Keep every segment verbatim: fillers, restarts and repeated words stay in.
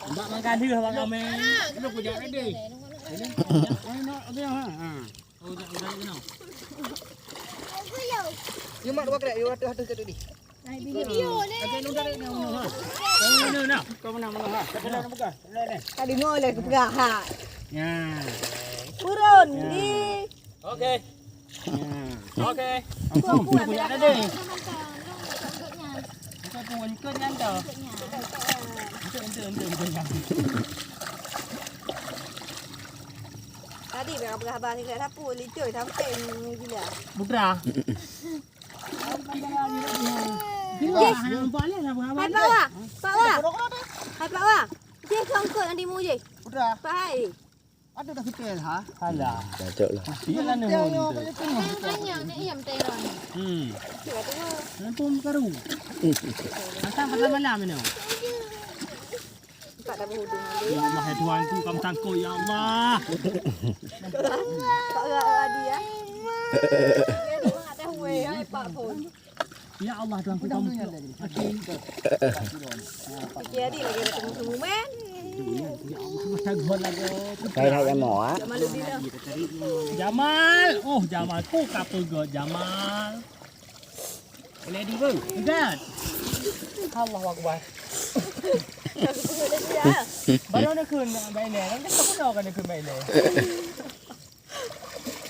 Bak mangkali abang ramai. Lu kujak tadi. Ini, ini, ini, ha. Oh, udah, udah, udah. Dia mak dua kerek, dia ratus, ratus kat tadi. Video ni. Ada lu dari mana, ha? Oh, mana, mana? Kau mana, mana, ha? Ada, ada, buka. Ada, ada. Tadi ngoleh ke peugah, ha. Ya. Turun di. Okey. Ya. Okey. Aku, aku, aku, ada deh. Bukan pun ikut nyan tu. Ikut, ikut, ikut, ikut. Tadi peugah-peugah abang ni kat dapur, licin sampai ni gila. Putra. Yes. Hai, Pak Wah. Pak Wah. Hai, Pak Wah. Yes, songkot nanti mu je. Udah. Pak Hai. Aduh, dah sepel, ha? Alah. Cocok lah. Iya lah, nih. Banyak, nih, iya, mentera ni. Hmm. Cik, kata dia. Lampu baru. Pasang pasal malam ni. Empat dah berhudung. Ya Allah, ya Tuhanku, kamu sangkut, ya Allah. Pak Wah, Pak Wah, dia. Dia dah tahu, eh, hai, Pak pun. Ya Allah, Tuhanku, kamu. Okey. Okey, adik lagi ada tunggu-tunggu, man. Ya Allah, sudah gol lagi. Saya nak yang mau, ah. Jamal dulu lah. Jamal. Oh, Jamal. Kau kata gol, Jamal. Ready, bro? Pegat. Allahu Akbar. Baru nak kena baile. Kan tak kena kan kena baile.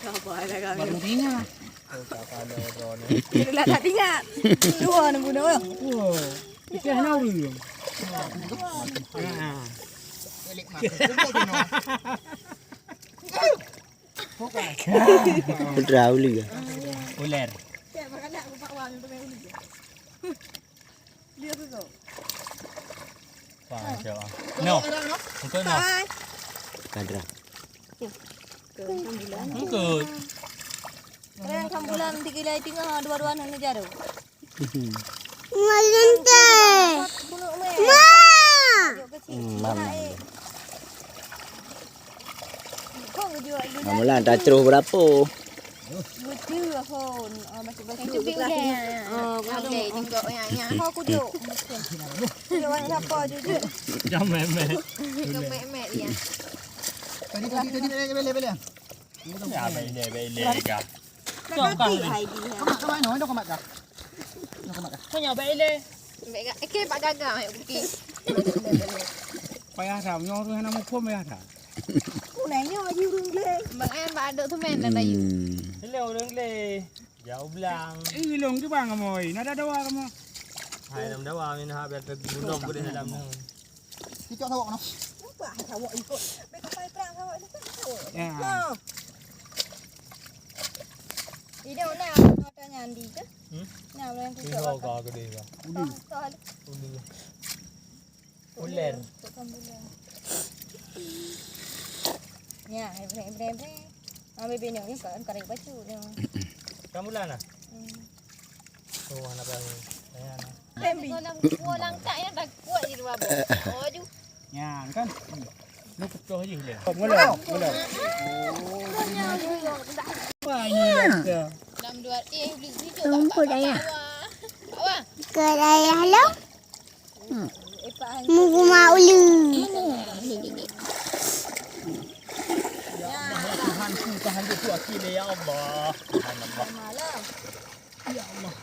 Apa ada kami? Baru ingat. Oh, tak ada drone. Kita tak ingat. Dua nak guna. Oh. Ikan nauri. Ah. Putra uli. Ular. Dia tu kau. Wah, siap ah. No. Engkau no. Hai. Kadra. Engkau. Kadang sambulan tiga lai tengah dua-dua nak ngejar tu. Ngalinte. Ma. Hmm, mama. Kau jual dulu. Mula dah terus berapa? Betul, Hon. Ah, batuk-batuk. Yang cubi uleh. Ah, okey, tengok yang, yang. Kau kujuk. Kujuk orang siapa, jujur. Jangan memek. Jangan memek dia. Tadi, tadi, tadi, bele, bele, bele. Ya, bele, bele, kah. Dah kaki hai dia. Kamat, kamat, no, no, kamat kah? No, kamat kah? Kau nyoba bele. Bele, eh, ke Pak Gaga, eh, okey. Payah dah, nyoh tu hana muphom payah dah. Punai nyoe ji ureueng gleh. Bang An bak aduk tu men dah bayu. Hmm. Hello ureueng gleh. Jauh blang. Eh, ilong tu bang amoi. Nada dawa kamu. Hai dalam dawa ni nah biar tergulung boleh dalam tu. Kita sawak noh. Nampak sawak ikut. Mereka pai perang sawak ni kan sawak. Ya. Nah. Ini nak tanya Andi ke? Hmm? Nah, orang tu. Ini kau gede ke? Uli. Uli. Uler. Tok kan bulan. Ya, hebre, hebre, hebre. Ambil bini ni kan kari baju ni. Kamu lah nah? Hmm. Oh, anak baru. Ya, nah. Lembi. Kalau gua langkah ya tak kuat di luar. Oh, ju. Ya, kan? Lu pecah je le. Mula, mula. Oh. Apa ni? Dalam dua eh beli situ. Tunggu dah ya. Awak. Ke dayah lo. Mugu mak ulu. Ya Allah, Tuhanku, tahan dia tu akil ya Allah. Subhanallah. Ya Allah.